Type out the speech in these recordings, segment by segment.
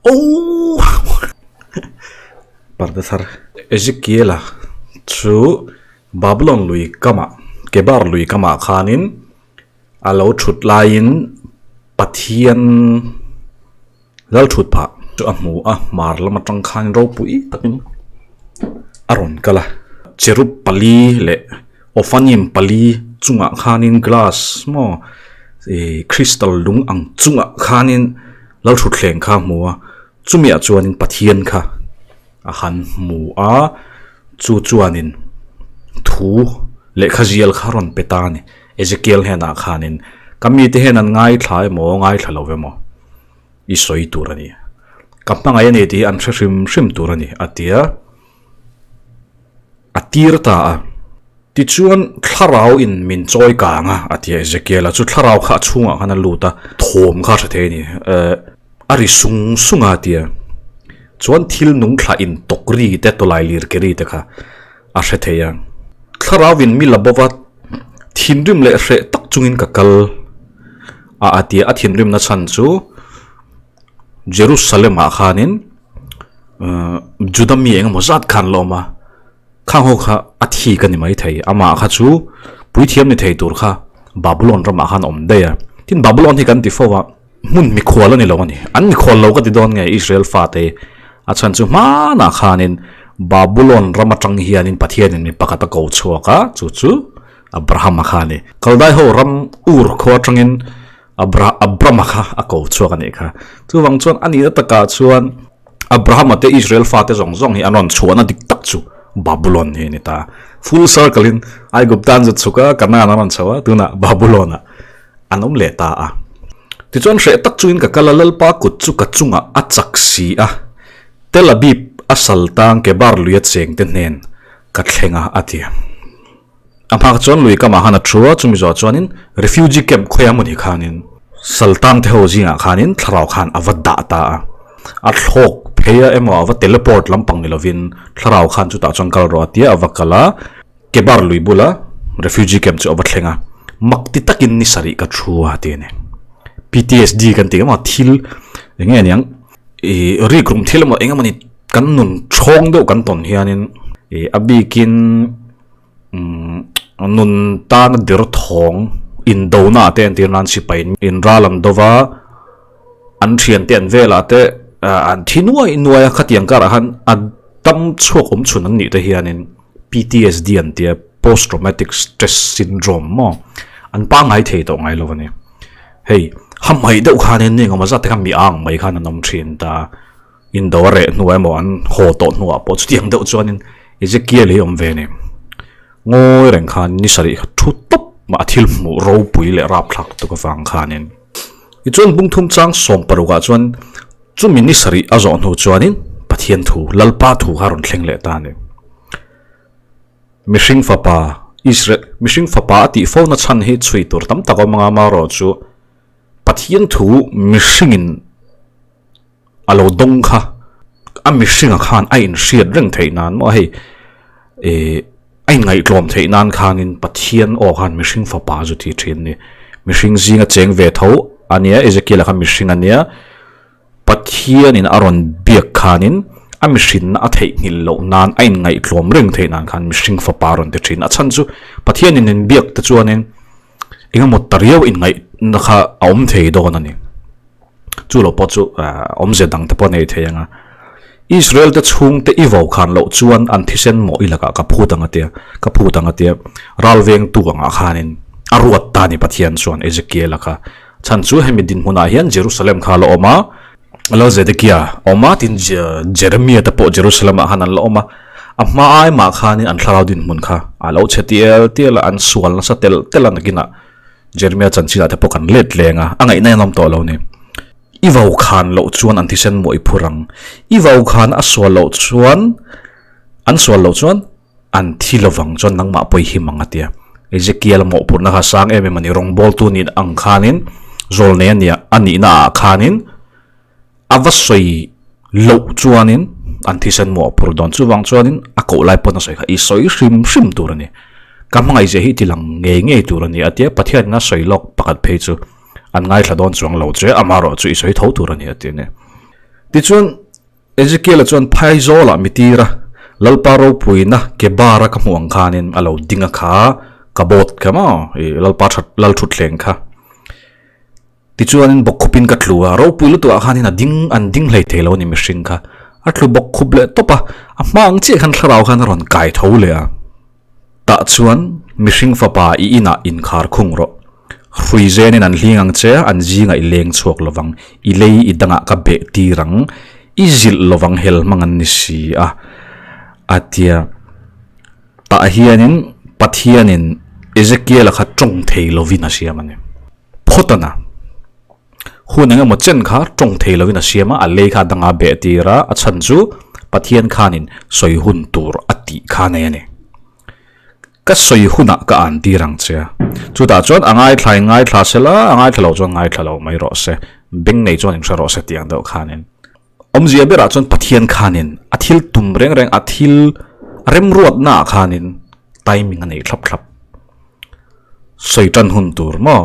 Oh! Parda thar. Ezekiela chu Babylon lui kamah, Kebar lui kamah khanin a lo thut laiin Pathian lal thut phah chu a hmu a, hmar lam atang khanin ropui takin a rawn kal a. Cherub pali leh Ophanim pali chungah khanin glass maw ih crystal lung ang chungah khanin lal thutthleng kha a hmu a, chumiah chuanin Pathian kha a han hmu a, chu chuanin thu lehkha zial kha a rawn pe ta a ni. Ezekiel hnenah khanin, Ka mite hian an ngaithla emaw, ngaithla lo emaw i sawi tur a ni. Ka hmangaih a ni tih hi an hre hrim hrim tur a ni, a ti a. A tir ta a. Tichuan, thlarau in min chawi kang a, a ti a Ezekiel-a. Chu thlarau kha a chhungah khan a lut a, thawm kha a hre thei a ni. A ri sung sung a, a ti a. Chuan thil nung thlah in tawk ri te, tawlai lir ke ri te kha a hre thei a. Thlarau in mi la bova thinrim leh hreh tak chungin ka kal a a ti a, a thinrimna chhan chu Jerusalem ah khanin Juda mi engemaw zat khan la awm a, khang ho kha a thi ka ni maithei, amah kha chu puithiam ni thei tur kha Babylon ramah khan a awm daih a, tin Babylon hi kan ti fo a. Hmun mikhual a ni lo a ni. An mikhual lo ka ti dawn nge Israel fate hi. A chhan chu hmanah khanin Babulon ram atang hianin Pathianin mi pakhat a ko chhuak a, chu chu Abrahama kha a ni. Kaldai ho ram Ur khua atangin Abra Abrama kha a ko chhuak a nih kha. Chuvang chuan a nihna takah chuan Abrahama te Israel fate zawng zawng hi an rawn chhuahna dik tak chu Babulon hi a ni ta. Full circle in Aigupta an zut chhuk a, Kanaan an rawn chho a, tunah Babulon-ah An awm leh ta a. Tichuan hreh tak chungin ka kal a, Lalpa kut chu ka chungah a chak si a, Tel Aviv a sal tang Kebar luia cheng te hnen ka thleng a, a ti. A hma chuan lui kamah khan a thu a, chumi zawh chuanin refugee camp khawiah maw ni khanin sal tang te ho zingah khanin thlarau khan a va dah ta a, a thlawk phei a emaw a va teleport lampang ni lovin thlarau khan chutah chuan kal rawh a ti a, a va kal a. Kebar lui bula refugee camp chu a va thleng a, mak ti takin ni sarih ka thu a ti a ni. PTSD kan tih emaw thil eng nge niang ih rikrum thil emaw eng emawni kan nun thawng deuh kan tawn hianin ih a bikin umm nun tana der thawng indona te entir nan sipai in ral an do va an thiante an velah te an thi nuai nuai a khatiang karah khan a dam chhuak awm chhun an nih te hianin. PTSD an tia Post Traumatic Stress Syndrome maw an pangngai thei tawh ngai lo a ni. Hei hamhaih deuh khanin ni engemaw zat te khan mi ang mai khan an awm thin ta indo a reh hnuah emaw an haw tawh hnuah pawh chutiang deuh chuanin Ezekiel hi a awm ve a ni. Ngawi reng khan ni sarih kha thu tawp mah a thil hmuh ropui leh rapthlak lutuk avang khanin. Tichuan bungthum chang sawmparukah chuan Chumi ni sarih a zawh hnu chuanin Pathian thu, Lalpa thu kha a rawn thleng leh ta a ni. Mihring fapa, Israel, mihring fapa a tih fo na chhan hi chhui tur tam tak a awm anga amaherawhchu Pathian thu mihringin a lo dawng kha a mihringa khan a inhriat reng theih nan maw hei ih A inngaihtlawm theih nan khanin Pathian aw khan mihring fapa chu ti thin a ni. Mihring zinga cheng ve tho a nia, Ezekiel-a kha mihring a nia. Pathianin a rawn biak khanin a mihrinna a theihnghilh loh nan, a inngaihtlawm reng theih nan khan mihring fapa a rawn ti thin. A chhan chu Pathianin in biak te chuanin engemaw ta riau inngaihna kha a awm thei dawn a ni. Chu lo pawh chu awmzia dang te pawh a nei thei ang a. Israel te chhungte i vo khan loh chuan an thisen mawh i lakah ka phut ang a tia, ka phut ang a tia. Ral vengtu angah khanin a ruat ta a ni Pathian chuan Ezekiel-a kha. Chhan chu hemi dinhmunah hian Jerusalem kha a la awm a, Lal Zedekia a awm a, tin Jeremia te pawh Jerusalem-ah khan an la awm a. A hma ai mah khanin an thlarau dinhmun kha a lo chhe tial tial a, an sual nasa tel tel a nakinah. Jeremia chanchinah te pawh kan let leng a, a ngaihna in awm tawh lo ni. I vau khan loh chuan an thisen maw i phur ang. I vau khan a sual loh chuan, an sual loh chuan an thi lovang chuan nangmah pawh i him ang a tia. Ezekiel mawhphurhna kha sang em em a ni, rawngbawltu nih ang khanin, zawlnei a nia a nihna ah khanin a va sawi loh chuanin an thisen maw a phur dawn. Chuvang chuanin a koh lai pawn a sawi kha i sawi hrim hrim tur a ni. Ka hmangaihzia hi tilang ngei ngei tur a ni a tia Pathianin a sawi lawk pakhat phei chu an ngaithla dawn chuang lo che amaherawh chu i sawi tho tur a ni a ti a ni. Tichuan, Ezekiela chuan phaizawlah mi tir a, Lalpa ropuina ke bara ka hmuh ang khanin a lo ding a kha, ka bawt kha maw, i Lalpa that Lalthutthleng kha. Tichuanin bawkkhupin ka tlu a, ropui lutukah khanin a ding an ding hlei thei lo a ni mihring kha. A tlu bawkkhup leh tawp a, a hma ang chiah khan thlarau khan a rawn kai tho leh a. Tah chuan mihring fapa i inah inkhar khung rawh. Hrui zenin an hling ang che a, an zingah i leng chhuak lovang, i lei i dangah ka beh tir ang, i zilh lovang hel hmang an ni si a, a ti a. Tah hianin Pathianin Ezekiela kha tawng thei lovin a siam a ni. Phawtana hun eng emaw chen kha tawng thei lovin a siam a, a lei kha a danga beh tir a, a chhan chu Pathian khanin sawi hun tur a tih kha nei a ni. Ka sawi hunah ka an tir ang che a, chutah chuan a ngaithla in ngaithla se la, a ngaithla lo chuan ngaithla lo mai rawh se, beng nei chuan inhre rawh se tih ang deuh khanin. Awmzia berah chuan Pathian khanin a thil tum reng reng a thil remruatnaah khanin timing a nei thlap thlap. Sawi tan hun tur maw?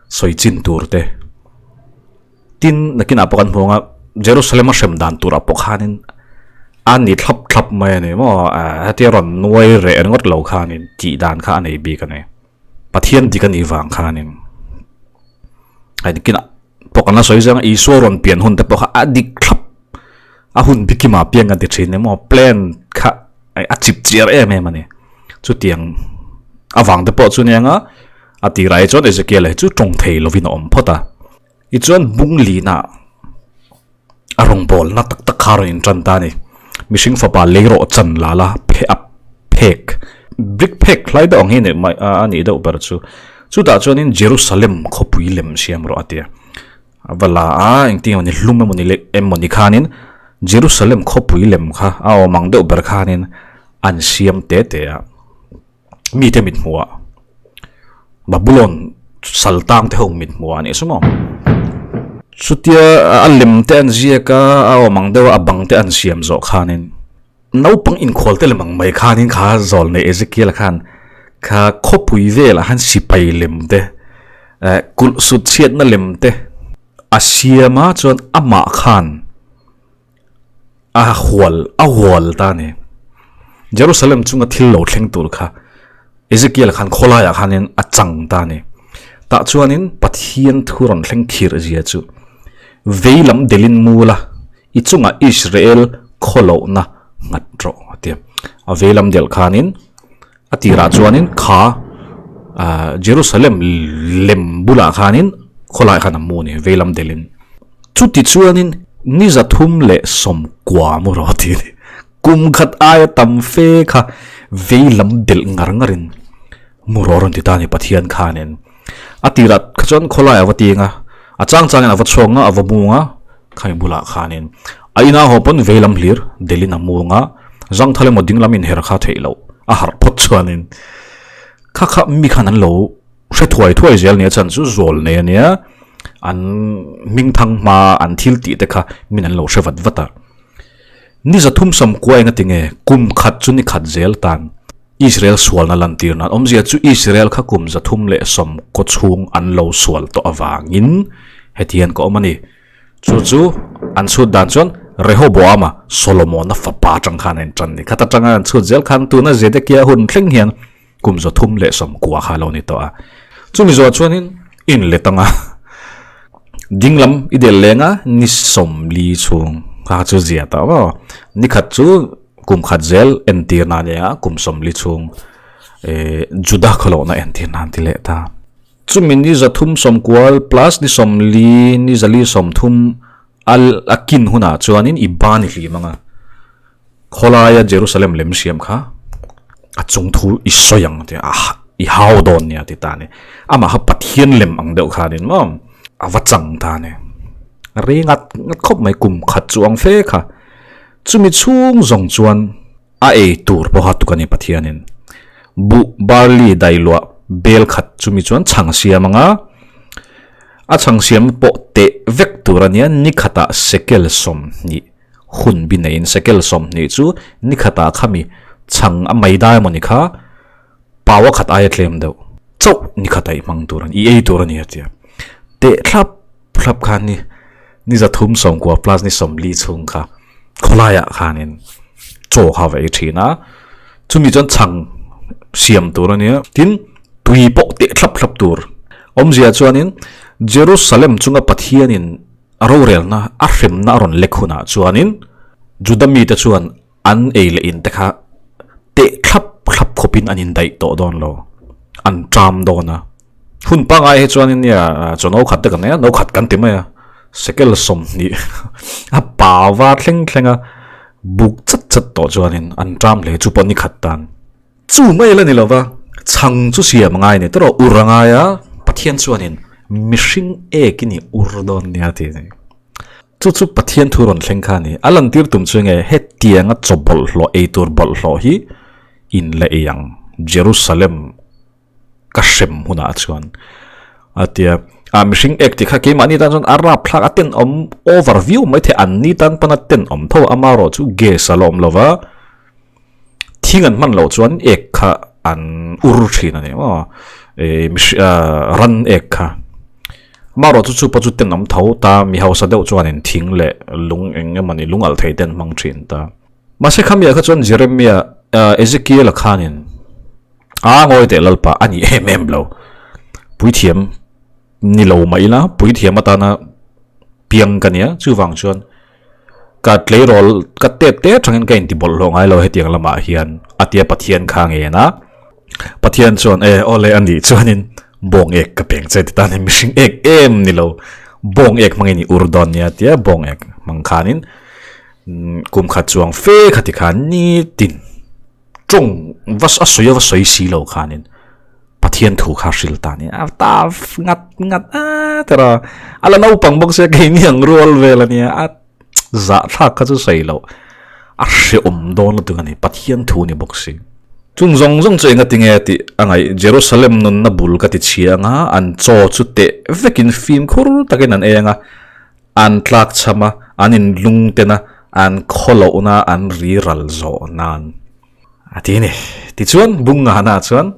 Sawi chin tur te. Tin, nakinah pawh kan hmu ang a, Jerusalem a hrem dan turah pawh khanin a ni thlap thlap mai a ni maw? Hetia rawn nuai reh ringawt lo khanin tih dan kha a nei bik a ni. Pathian dik a nih vang khanin hei nakinah pawh kan la sawi zang a, Isua rawn pian hun te pawh kha a dik thlap a hun bikima piang kan ti thin emaw plan kha a chip chiar em em a ni. Chutiang avang te pawh chu nia nga a tirah hi chuan Ezekiel hi chu tawng thei lovin a awm phawt a. Tichuan bung lina a rawngbawlna tak tak kha a rawn intan ta a ni. Mihring fapa lei rawh chan la la phe a phek brick phek hlai deuh ang hi a nih deuh ber chu. Chutah chuanin Jerusalem khawpui lem siam rawh a ti a. A va la a, engtin emaw ni hlum emaw ni leh emaw ni khanin Jerusalem khawpui lem kha a awm ang deuh ber khanin an siam te te a. Mite mit hmuh ah Babulon sal tang te ho mit hmuh ah a nih chu maw. Chutia a lem te an ziak a, a awm ang deuh a, a bang te an siam zawh khanin naupang inkhual te lem ang mai khanin kha zawl nei Ezekiel khan kha khawpui velah khan sipai lem te eh kulh sut chhiatna lem te a siam a chuan amah khan a hual a hual ta a ni. Jerusalem chunga thil lo thleng tur kha Ezekiel khan khawlaiah khanin a chang ta a ni. Tah chuanin Pathian thu rawn thleng khirh zia chu vei lam delin mula I chungah Israel khawlohna nghat rawh a ti a. A veilam delh khanin a tirah chuanin kha Jerusalem lem bulah khanin khawlaiah khan a mu a ni veilam delhin. Chuti chuanin ni 390 mu rawh a ti a ni. Kum khat aia tam fe kha veilam delh ngar ngarin mu rawh a rawn ti ta a ni Pathian khanin. A tirah kha chuan khawlaiah a va ting a, a chang changin a va chhuak a, a va mung a, khami bulah khanin a ina haw pawn veilam hlir delin a mung a, zangthal emaw dinglam inher kha theih loh a harh phawt chuanin kha kha mi khan an lo hre thuai thuai zel nia chhan chu zawl nei a nia, an hmingthang hma an thil tih te kha min an lo hre vat vat a. Ni 390 enga tinge kum khat chu ni khat zel tan Israel sualna lantir nan awmzia chu Israel kha kum 390 chhung an lo sual tawh avangin heti hian ka awm a ni. Chu chu an chhut dan chuan Rehoboama Solomona fapa atang khan a intan ni. Khat atanga an chhut zel khan tuna Zedekia hun thleng hian kum 390 kha a lo ni tawh a. Chumi zawh chuanin in let anga dinglam i del leng a ni 40 chhung kha chu zia tawh maw. Ni khat chu kum khat zel entir na nia kum 40 chhung eh Juda khawlohna entir nan ti leh ta. Chumi ni 390 plus ni 40 ni 430 al a kin hunah chuanin i ban i hlim anga. Khawlaia Jerusalem lem siam kha a chung thu i sawi ang tia a i hau dawn nia ti ta a ni. Amah kha Pathian lem ang deuh khanin maw a va chang ta a ni. Rei ngat ngat khawp mai kum khat chu ang fe kha. Chumi chhung zawng chuan a ei tur pawha tuk a ni Pathianin. Buh barley dailuah bel khat chumi chuan chhang siam anga a chhang siam pawh teh vek tur a nia ni khatah sekel 20. Hun bi neiin sekel 20 chu ni khatah khami chhang a mai dai emaw ni kha paua khat aia tlem deuh chauh ni khatah i hmang tur a ni, i ei tur a ni a tia. Teh thlap thlap khan ni. Ni 390 plus ni 40 chhung kha khawlaiah khanin chaw kha va ei thin a, chumi chuan chhang siam tur a nia, tin tui pawh teh thlap thlap tur. Awmzia chuanin Jerusalem chunga Pathianin a rorelna a hremna a rawn lek hunah chuanin Juda mite chuan an ei leh in te kha teh thlap thlap khawpin an indaih tawh dawn lo, an ṭam dawn a. Hun pangai hi chuan nia chaw no khat te kan nei a, no khat kan ti mai a, sekel 20 a pa var thleng thleng a buk chat chat tawh chuanin an ṭam hle chu pawh ni khat tan. Chu mai la ni lova, chhang chu siam a ngai ni tawh ur a ngai a, Pathian chuanin mihring ek i ni ur dawn nia ti a ni. Chu chu Pathian thu rawn thleng kha a ni. A lantir tum chu nge hetianga chaw bawlhhlawh, ei tur bawlhhlawh hi in la ei ang Jerusalem ka hrem hunah chuan a tia. A mihring ek tih kha keimahni tan chuan a rapthlak a tenawm over viau mai thei an ni tan pawn a tenawm tho a amaherawh chu gas a la awm lova thing an hman loh chuan ek kha an ur thin a ni maw ran ek kha. Amaherawh chu chu pawh chu tenawm tho ta mi hausa deuh chuanin thing leh lung eng emawni lung alh thei te an hmang thin ta. Mahse khamiah kha chuan Jeremiah Ezekiel-a khanin A ngawi teh Lalpa a ni em em lo. Puithiam ni lo mah ila puithiam atana piang ka nia chuvang chuan ka tleirawl ka tep te atangin ka inti bawlhhlawh ngai lo hetiang lamah hian a tia Pathian kha ngen a. Pathian chuan e awle a nih chuanin bawng ek ka peng che ti tan in mihring ek em ni lo bawng ek hmangin i ur dawn nia tia bawng ek hmang khanin kum khat chuang fe khati khan nitin Tawng va a sawi a va sawi si lo khanin Pathian thu kha hril ta ni a ta ngat ngat a tera a la naupang bawk sia keini ang rual vel ania a zah thlak kha chu sawi loh a hreawm dawn lutuk a ni Pathian thu ni bawk si chung zawng zawng chu enga tinge tih a ngaih Jerusalem nunna bul ka ti chhia anga an chaw chu teh vekin fimkhur takin an eng a An tlak chham a, an inlung ten a, an khawlohna an ri ral zawh nan a ti a ni. Tichuan, Bungngahna chuan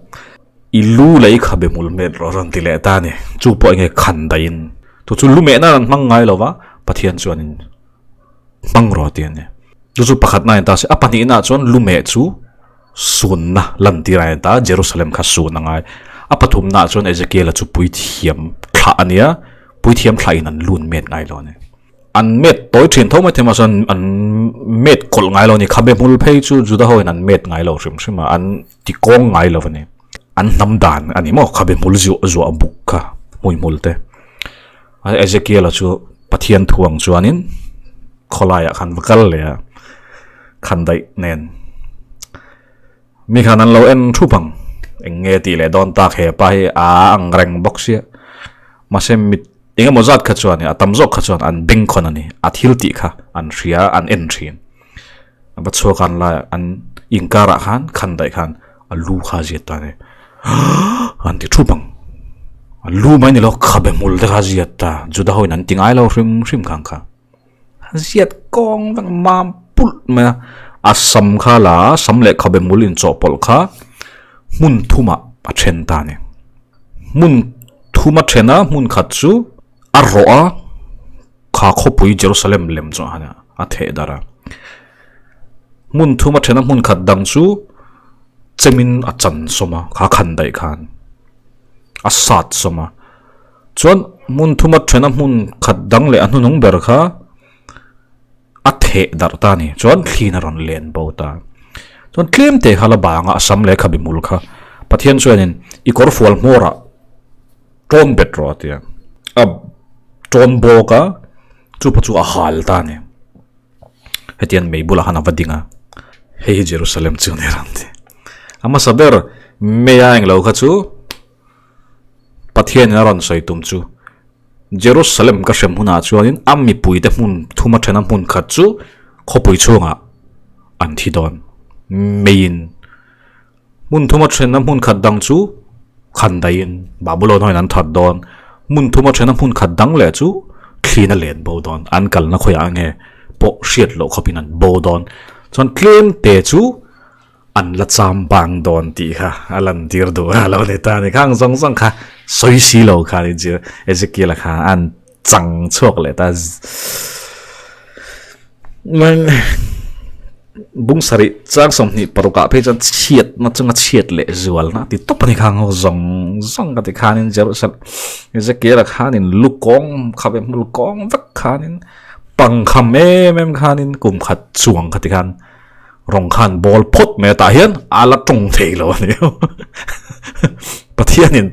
i lu leh i khabe hmul hmet rawh rawn ti leh ta a ni. Chu pawh enge khan daihin chu chu lu mehna an hmang ngai lo va, Pathian chuanin hmang rawh a ti a ni. Chu chu pakhatna a ni ta a si. A pahnihna chuan lu meh chu sunna lantir a ni ta a, Jerusalem kha sun a ngai. A pathumnaah chuan Ezekiel-a chu puithiam thlah a ni a, puithiam thlah in an lun met ngai lo a ni. An met tawi thin tho mai thei mahse an an met kawlh ngai lo a ni. Khabe hmul phei chu Juda ho in an met ngai lo hrim hrim a, an ti kawng ngai lo a ni. An hnam dan a ni maw khabe hmul zuah zuah buk kha hmui hmul te. Ezekiel-a chu Pathian thu ang chuanin khawlaiah khan va kal leh a, khandaih nen. Mi khan an lo en thup ang, eng nge tih leh dawn tak he pa hi a ang reng bawk sia. Mahse mit eng emaw zat kha chuan a tam zawk kha chuan an bengkhawn a ni, a thil tih kha an hria an en thin. A va chhuak an laiah an inkarah khan khandaih khan a lu kha a ziat ta a ni. An ti thup ang, a lu mai ni lo khabe hmul te kha a ziat ta, Juda ho in an ti ngai lo hrim hrim khan kha. A ziat kawng vek mam pulh mai a, a sam kha la a, sam leh khabe hmul inchawhpawlh kha hmun thumah a then ta a ni. Hmun thuma then a, hmun khat chu a rawh a, kha khawpui Jerusalem lem chu a theh darh a. Hmun thuma then a, hmun khat dang chu chemin a chan sawm a, kha khan daih khan a sat sawm a. Chuan hmun thuma thena hmun khat dang leh a hnuhnung ber kha a theh darh ta a ni. Chuan thliin a rawn len bo ta. Chuan tlem te kha la bang a, a sam leh khabi hmul kha. Pathian chuanin i kawr fual hmawrah tawn bet rawh a ti a. A tawn bawk a, chu pawh chu a hal ta a ni. Hetiang mei bulah khan a va ding a, hei hi Jerusalem chu a ni rawn ti. A hmasa ber mei a englo kha chu Pathianin a rawn sawi tum chu Jerusalem ka hrem hunah chuanin a mipuite hmun thuma thena hmun khat chu khawpui chhungah an thi dawn. Meiin hmun thuma thena hmun khat dang chu khandaiin Babylon hoin an that dawn. Hmun thuma thena hmun khat dang leh chu thlin a len bo dawn. An kalna khawiah nge pawh hriat loh khawpin an bo dawn. Chuan tlem te chu An la cham bang dawn tih kha a lan tir duh a lo ni ta a ni. Khang zawng zawng kha sawi si lo kha ni Ezekiel-a kha an. chang chhuak leh ta. Bung sarih chang 26 ah phei chuan chhiatna chunga chhiat leh zualna a ti tawp a ni kha ang zawng zawng ka ti khanin Jerusalem Ezekiel-a khanin lu kawng kha ve hmul kawng vek khanin pang kham em em khanin kum khat chuang kha ti khan rawng khan bawl phawt mai a tah hian a la tawng thei lo a ni Pathianin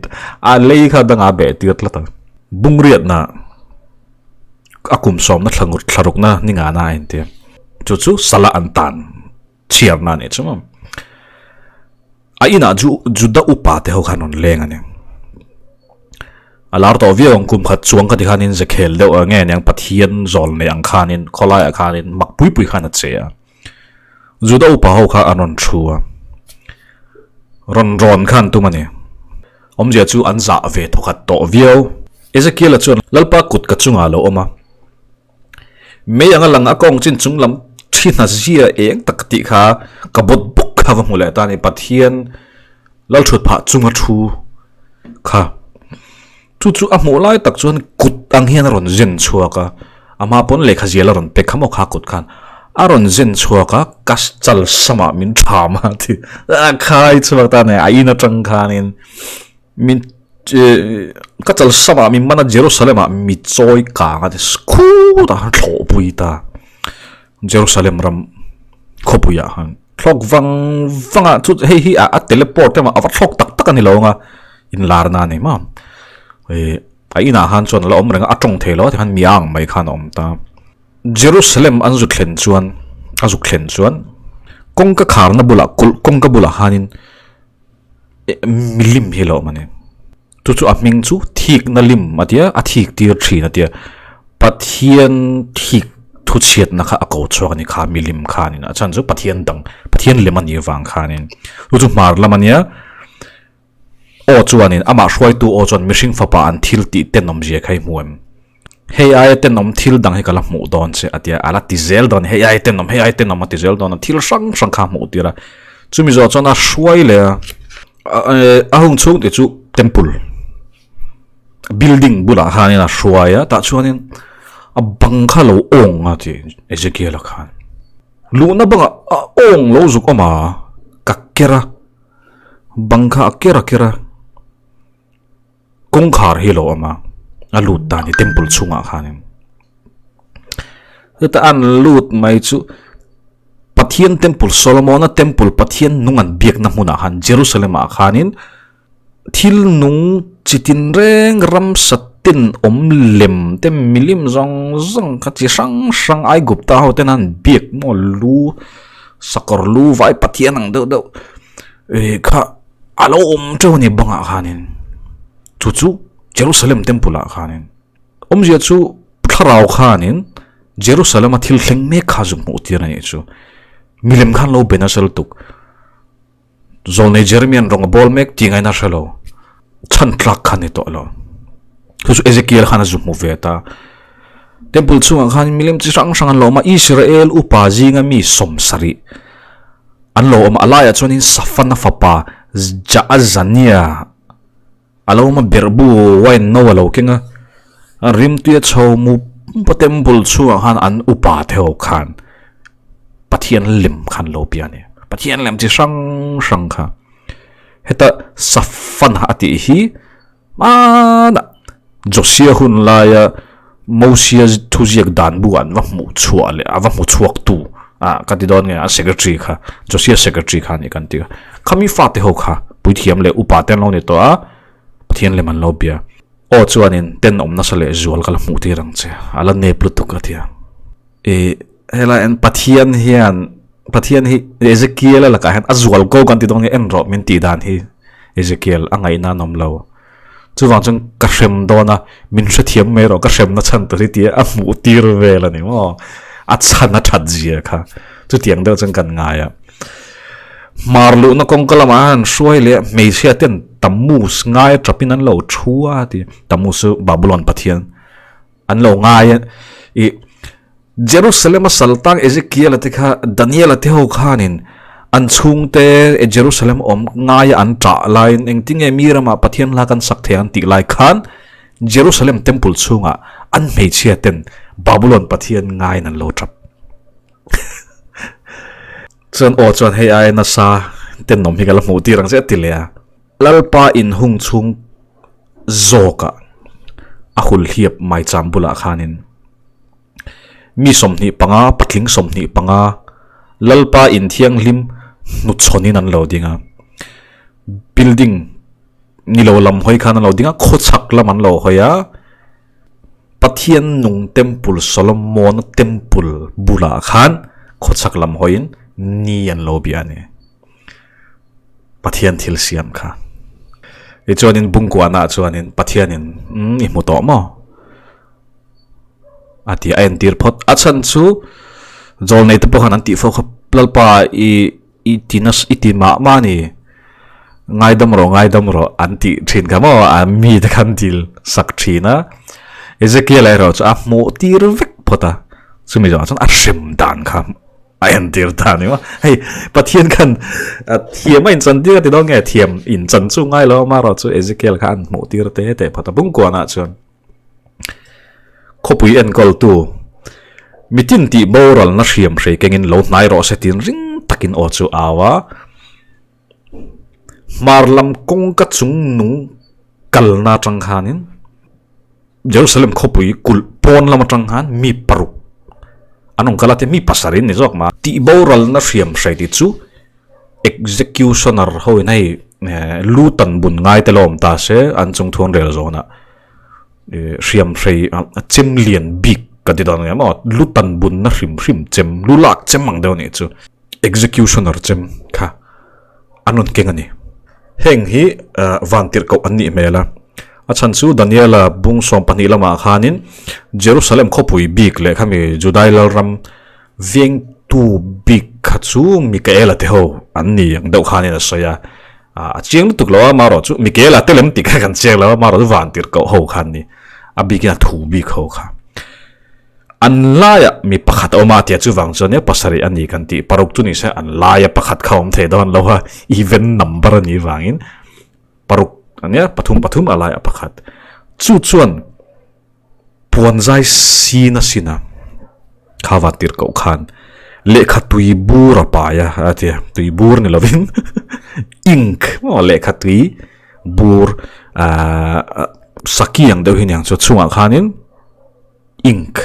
a lei kha danga beh tir tlat a bungriatna a kum sawmna thlangur thlarukna ni ngana a inti chu chu sala an tan chhiarna a nih chu maw a inah chu Juda upa te ho khan rawn leng a ni a lar tawh viau ang kum khat chuang kha ti khanin ze khel deuh a nge niang Pathian zawl nei ang khanin khawlaiah khanin mak pui pui khan a che a Juda upa ho kha an rawn thu a rawn rawn khan tum a ni awmzia chu an zah ve thawkhat tawh viau Ezekiel-a chuan Lalpa kut ka chungah a lo awm a Mei anga lang a kawng chin chung lam thi hna zia eng tak tih kha ka bawt bawk kha va hmu leh ta a ni. Pathian Lalthut phah chunga thu kha chu chu a hmuh lai tak chuan kut ang hian a rawn zen chhuak a, a hma pawn lehkha zial a rawn pe kha maw kha kut khan a rawn zen chhuak a, ka chal samah min tham a ti a khai chhuak ta a ni a in atang khanin. Min ka chal samah min man a Jerusalem ah mi chawi kang a ti khut ah thlawh pui ta Jerusalem ram khawpui ah khan thlawk vang vang a chu hei hi a teleport emaw a va thlawk tak tak a ni lo ang a inlar na a ni maw eh a inah khan chuan a la awm reng a a tawng thei lo a tikhan mi ang mai khan a awm ta Jerusalem an zu thlen chuan a zuk thlen chuan kawngka kharna bulah kulh kawngka bulah khanin. Milim hi lo awm a ni. Chu chu a hming chu thikna lim a tia, a thik tir thin a tia. Pathian thik thu chhiatna kha a ko chhuak a ni kha milim khanin a chhan chu Pathian dang, Pathian lem a nih vang khanin. Chu chu hmar lam a nia, aw chuanin amah hruaitu aw chuan mihring fapa an thil tih tenawmzia kha i hmu em? Hei aia tenawm thil dang hi ka la hmuh dawn che a tia, a la ti zel dawn a ni, hei aia tenawm, hei aia tenawm a ti zel dawn a, thil hrang hrang kha a hmuh tir a, chumi zawh chuan a hruai leh a, a hung chhung tih chu temple building bulah khanin a hruai a, tah chuanin a bang kha lo awng a ti Ezekiel-a khan, luhna bangah a awng lo zuk awm a, ka ker a, bang kha a ker a ker a. Kawngkhar hi a lo awm a, a lut ta a ni temple chhungah khanin. Chuta an lut mai chu Pathian temple Solomona temple Pathian nung an biakna hmunah khan Jerusalem ah khanin thil nung chi tin reng ramsa ten awm lem te milim zawng zawng kha chi hrang hrang Aigupta ho ten an biak maw lu sakawr lu vai Pathian ang deuh deuh eh kha A lo awm teuh a ni bangah khanin chu chu Jerusalem temple ah khanin awmzia chu thlarau khanin Jerusalem a thil thleng mek kha zu hmuh tir a nih chu milem khan lo be nasa lutuk zawlnei Jeremian rawng a bawl mek tih ngaihna hre lo chhan tlak kha ni tawh lo chu chu Ezekiel khan a zu hmu ve ta temple chhungah khan milem chi hrang hrang an lo awm a Israel upa zinga mi 70 An lo awm a, a laiah chuanin Safana fapa Jaazania a lo awm a, berhbu wine no a lo keng a, a rimtui a chho mup mup a, temple chhungah khan an upa te ho khan Pathian lem khan lo bia a ni, Pathian lem chi hrang hrang kha. Heta Safana a tih hi hmanah Josia hun laia Mosia thuziak dan bu an va hmuh chhuah leh a va hmu chhuak tu ah ka ti dawn nge a secretary kha Josia secretary kha a ni kan ti a khami fate ho kha puithiam leh upa te an lo ni tawh a Pathian lem an lo bia aw chuanin tenawm nasa leh zual ka la hmuh tir ang che a la nep lutuk a ti a ih helai an Pathian hian Pathian hi Ezekiel a lakah hian a zual ko kan ti dawn nge en rawh min tih dan hi Ezekiel a ngaihna an awm lo. Chuvang chuan ka hrem dawn a, min hrethiam mai rawh, ka hremna chhan tur hi tia a hmuh tir vel a ni maw? A chhan a that zia kha. Chutiang deuh chuan kan ngai a. Hmar luhna kawngka lamah han hruai leh hmeichhia ten Tammuz ngai atapin an lo thu a ti. Tammuz chu Babylon pathian an lo ngai a. I Jerusalem a saltang Ezekiel-a te kha Daniel-a te ho khanin an chhungte Jerusalem awm ngaia an ṭah laiin engtinge mi ramah Pathian hla kan sak thei ang tih lai khan Jerusalem Temple chhungah an hmeichhia ten Babulon pathian ngaiin an lo tap. Chuan aw chuan hei aia nasa tenawm hi ka la hmuh tir ang che a ti leh a. Lalpa inhung chhung zawkah a hulhliap maicham bulah khanin mi 25, patling 25 Lalpa inthianghlim hnuchhawnin an lo ding a. Building ni lo lam hawi khan an lo ding a, khawchhak lam an lo hawi a. Pathian nung temple Solomon temple bulah khan khawchhak lam hawiin ni an lo bia a ni. Pathian thil siam kha. Tichuanin bungkuanah chuanin Pathianin umm i hmu tawh maw? A ti a entir phawt. A chhan chu zawlnei te pawh khan an tih fo kha Lalpa i i ti nas i ti mah mah a ni. Ngaidam rawh ngaidam rawh an tih thin kha maw a mi te khan dil sak thin a. Ezekiel erawh chu a hmuh tir vek phawt a. Chumi zawhah chuan a hrem dan kha a entir ta a ni maw. Hei Pathian khan thiam a inchan tir a ti dawn nge thiam inchan chu ngai lo amaherawh chu Ezekiel kha an hmuh tir te te phawt a bungkuanah chuan. Khawpui enkawltu, Mitin tih boralna hriam hrei kengin lo hnai rawh se tiin ring takin aw chu au a. Hmar lam kawngka chung nung kalna atang khanin Jerusalem khawpui kulh pawn lam atang khan mi paruk an awm kal a, mi pasarih an ni zawk mah. Tih boralna hriam hrei tih chu Executioner ho in hei lu tan bun ngai te lo awm ta se an chung thu an rel zawn a hriam hrei chem lian bik ka ti dawn ang em aw lu tan bun na hrim hrim chem lu lak chem ang deuh a nih chu executioner chem kha an rawn keng a ni. Heng hi van tirhkoh an nih hmel a, a chhan chu Daniela bung 12 lamah khanin Jerusalem khawpui bik leh khami Judai lalram Vengtu bik kha chu Mikaela te ho an ni ang deuh khanin a sawi a, a chiang lutuk lo a, marawh chu Mikaela te lem tih kha kan chiang lo a, marawh chu vantirhkoh ho kha an ni, a bikin a thu bik ho kha. An laiah mi pakhat a awm a tia chuvang chuan nia pasarih a ni kan tih, paruk chu ni se an laia pakhat kha a awm thei dawn lo a, even number a nih vangin paruk a nia, pathum pathum a laiah pakhat. Chu chuan. Puanzai sin a sin a, kha van tirh koh khan lehkha tui bur a pai a, a ti a, tui bur ni lovin ink maw lehkha tui bur ahh saki ang deuh hi aniang chu chungah khanin ink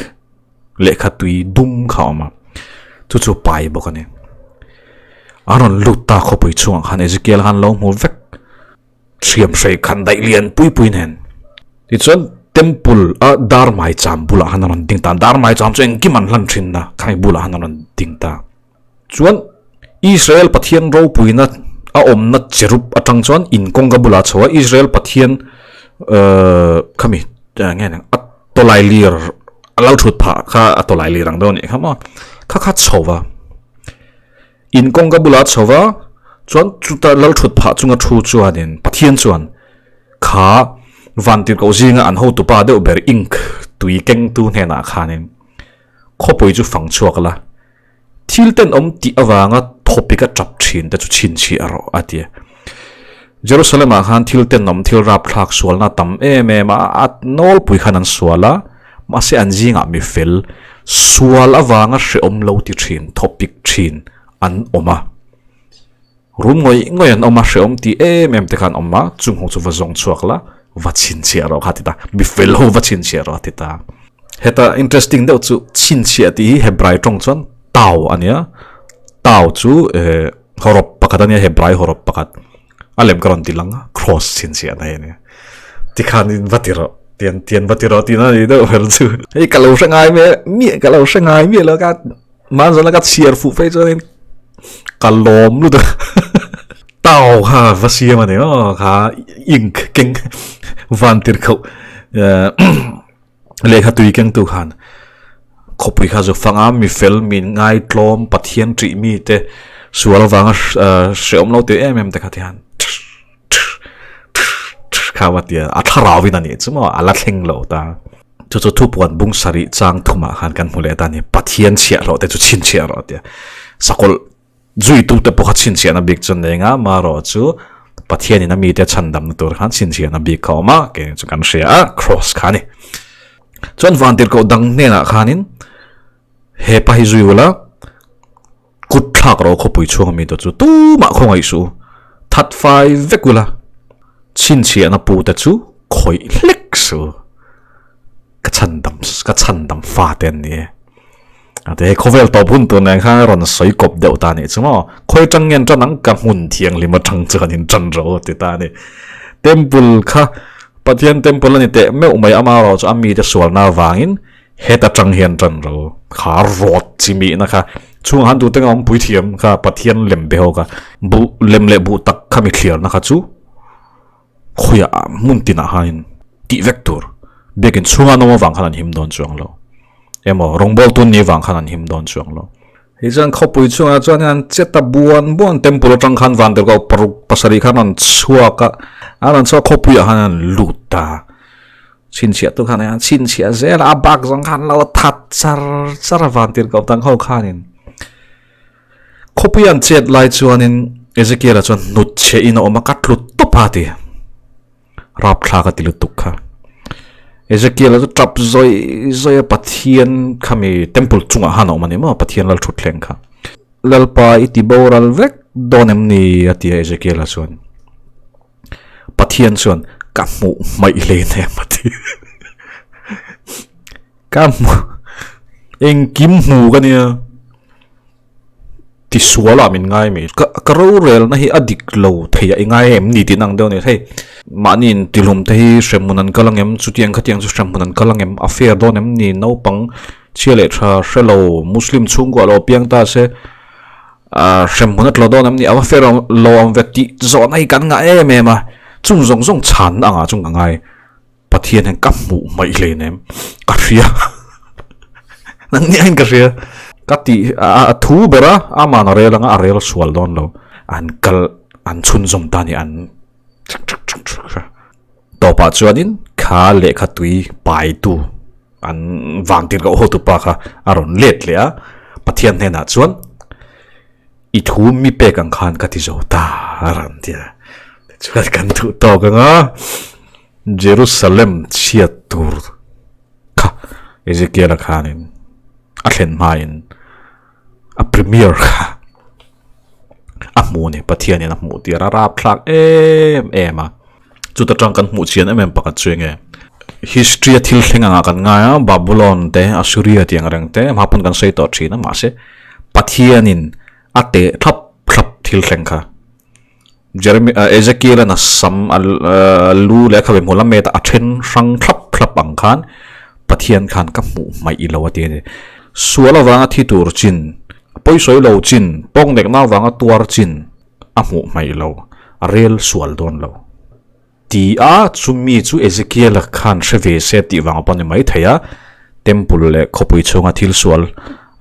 lehkha tui dum kha a awm a, chu chu pai bawk a ni. A rawn lut ta khawpui chungah khan Ezekiel khan lo hmu vek. Hriam hrei khan daih lian pui pui nen. Tichuan temple a dar maicham bulah khan a rawn ding ta. Dar maicham chu engkim an hlan thin a, khami bulah khan a rawn ding ta. Chuan Israel Pathian ropuina a awmna cherub atang chuan in kawngka bulah a chho a, Israel Pathian ehh khami nge ni a tawlai lir a lo thut phah kha a tawlai lir ang deuh a nih kha maw, kha kha chho va. In kawngka bulah a chho va, chuan chuta lal thut phah chunga thu chuanin Pathian chuan kha vantirhkoh zinga an hotupa deuh ber ink tui kengtu hnenah khanin khawpui chu fang chhuak la, thil tenawm tih avanga thawpik a tap thin te chu chhinchhiah rawh a ti a. Jerusalem-ah khan thil tenawm thil rapthlak sualna a tam em em a, a nawlpui khan an sual a, mahse an zingah mi fel sual avanga hrehawm lo ti thin, thawpik thin an awm a. Rum ngawih ngawih an awm a, hrehawm ti em em te kha an awm a, chung ho chu va zawng chhuak la, va chhinchhiah rawh kha a ti ta, mi fel ho va chhinchhiah rawh a ti ta. Heta interesting deuh chu chhinchhiah tih hi Hebrai tawng chuan tau a nia, tau chu eh. Hawrawp pakhat a nia, Hebrai hawrawp pakhat. A lem ka rawn ti lang a, cross chhinchhiah na hi a nia. Tikhan in va ti rawh, tian tian va ti rawh tihna a ni deuh ber chu. Hei ka lo hre ngai mai miah, ka lo hre ngai miah lo ka mahzawna ka chhiar fuh phei chuanin ka lawm lutuk a. Tau kha va siam a ni maw kha ink keng van tirhkoh Lehkha tui kengtu khan khawpui kha chu fanga mi fel mi ngaitlawm Pathian ṭih mi te sual avanga hrehawm lo tih em em te kha ti hian kha va tia a thlarau in a nih chu maw a la thleng lo ta. Chu chu thupuan bung sarih chang thumah khan kan hmu leh ta a ni Pathian chhiahhlawh te chu chhinchhiah rawh a tia sakawlh Zuitute pawh kha chhinchhiahna bik chu nei nga, marawh chu Pathianin a mite chhandamna tur khan chhinchhiahna bik kha a awm a, keini chu kan hria a, Cross kha a ni. Chuan vantirhkoh dang hnenah khanin he pa hi zui ula, kut thlak rawh khawpui chhunga mite chu tumah khawngaih suh u, that fai vek ula, chhinchhiahna pute chu khawih hlek suh u. Ka chhandam ka chhandam fa te an ni e. A te khawvel tawp hun tur nen khan rawn sawi kawp deuh ta nih chu maw. Khawi tang nge an tan ang ka hmun thianghlim atang chuan in tan rawh u ti ta a ni. Temple kha Pathian temple a ni teh meuh mai amaherawh chu a mite sualna avangin heta tang hian tan rawh u. Kha rawt chi mihna kha chhungah khan tute nga awm puithiam kha Pathian lem be ho kha buh lem leh buh tak kha mi thliarna kha chu Khawiah hmun tinah khanin tih vek tur biakin chhunga an awm avang khan an him dawn chuang lo emaw rawngbawl tun ni avang khan an him dawn chuang lo. Hei chuan khawpui chungah chuan an che ta buan buan temple atang khan van tirhkoh paruk pasarih khan an chhuak a, an rawn chhuak khawpuiah khan an lut ta. Chhinchhiah tu khan an chhinchhiah zel a, a bak zawng khan an lo that char char a van tirhkoh dang ho khanin. Khawpui an chet lai chuanin Ezekiel-a chuan hnut chhe in a awm a, ka tlu tawp a ti. Rapthlak a ti lutuk kha. Ezekiel-a chu tap zawi zawi a, Pathian khami temple chungah khan a awm a ni maw, Pathian lal thutthleng kha. Lalpa i ti boral vek dawn em ni? a ti a Ezekiel-a chuan. Pathian chuan ka hmuh hmaih hlein em a ti. Ka hmu engkim hmu ka nia tisual ah min ngai mai ka ka rorelna hi a dik lo thei a i ngai em ni tih ang deuh a ni hei mahni in tihlum te hi hremhmun an kal angem chutiang khatiang chu hremhmun an kal angem a fair dawn em ni naupang chhia leh tha hrelo muslim chhungkua lo piang ta se ah hremhmun a tla dawn em ni a va fair lo ang ve tih zawhna hi kan ngah em em a chung zawng zawng chhanna angah chung ka ngai. Pathian hian ka hmuh hmaih hlein em ka hria nang ni aiin ka hria ka tih a thu ber a aman a rel anga a rel sual dawn lo an kal an chhunzawm ta a ni an tawpah chuanin kha lehkha tui paitu an vang tir koh hotu pa kha a rawn let leh a Pathian hnenah chuan i thu mi pek ang khan ka ti zo ta a rawn ti a tichuan kan duh tawk ang a. Jerusalem chhiat tur kha Ezekiel-a khanin a thlen hmain a premier kha a hmu a ni, Pathianin a hmuh tir a rapthlak em em a. Chuta tang kan hmuh chian em em pakhat chu enge history a thil thleng angah kan ngai a, Babylon te, Assyria tih ang reng te hma pawn kan sawi tawh thin a, mahse Pathianin a teh thlap thlap thil thleng kha. Jeremy Ezekiel a sam a lu leh a khabe hmuh lam met a then hrang thlap thlap ang khan Pathian khan ka hmuh hmaih i lo a ti a ni. Sual avanga thi tur chin, pawisawi lo chin, tawngdekna avanga tuar chin a hmuh hmaih lo, a rel sual dawn lo. Ti a, chumi chu Ezekiel-a khan hre ve se tih vang pawh a ni mai thei a, Temple leh khawpui chhunga thil sual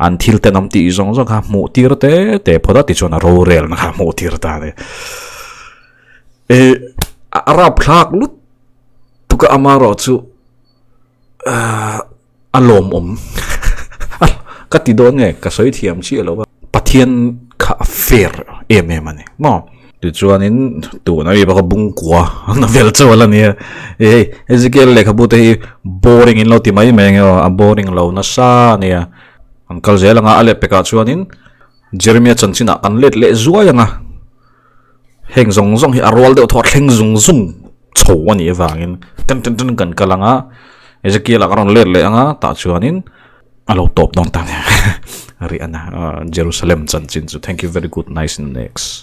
an thil tenawm tih zawng zawng kha hmuh tir te te phawt a, tichuan a rorelna kha hmuh tir ta a ni. E, a rapthlak lutuk a, amaherawh chu a lawmawm ka ti dawn nge ka sawi thiam chiah lo a Pathian kha a fair em em a ni maw tichuanin tuna mi bawk a bungkua na vel chauh a la ni a hei Ezekiel lehkhabu te hi boring in lo ti mai mai ang e aw a boring lo nasa a nia an kal zel ang a a lehpekah chuanin Jeremia chanchinah kan let leh zuai ang a. Heng zawng zawng hi a rual deuh thaw a thleng zung zung chho a nih avangin tan tan tan kan kal ang a, Ezekiel ah ka rawn let leh ang a tah chuanin a lo tawp dawn ta a ni a ri a na Jerusalem chanchin chu thank you very good nice in next.